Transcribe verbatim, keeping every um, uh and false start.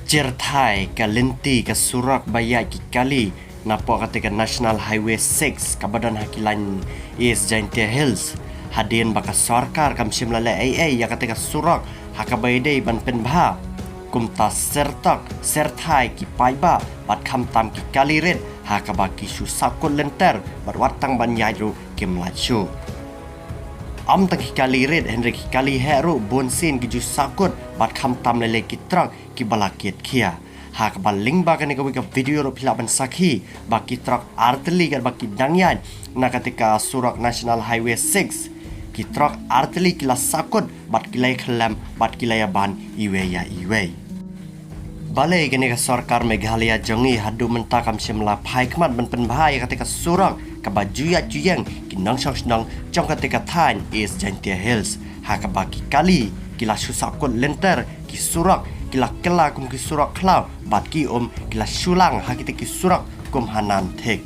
Chirthai ka lynti ka surok ba ïaid ki kali napoh kata ka National Highway six kaba don ha ki lain East Jaintia Hills, hadien ba ka sorkar kam shym la leh ei ei ïa kata ka surok ha kaba ïadei ban pynbha. Kumta syrtok syrthai ki paidbah bad khamtam ki kali rit ha kaba ki shu sahkut lynter bad wat tang ban ïaid ruh kim lait shuh. Ym tang ki kali rit hynrei ki kali heh ruh bun sien ki ju sahkut bad khamtam lei lei ki trok kiba la kit khia. Ha kaba lyngba kane kawei ka video ruh phi lah ban sakhi ba ki trok artylli katba ki dang ïaid na kata ka surok National Highway six, ki trok artylli ki la sahkut bad ki la ïakhyllem bad ki la ïaban iwei ïa iwei. Balei kane ka sorkar Meghalaya jong ngi haduh mynta kam shym la phai khmat ban pynbha ïa kata ka surok kaba ju ïaid ju ïeng ki nongshong shnong jong kata ka thaiñ East Jaintia Hills, ha kaba ki kali ki la shu sahkut lynter, ki surok ki la kylla kum ki surok khlaw bad ki um ki la shu lang ha kita ki surok kum hanan thik.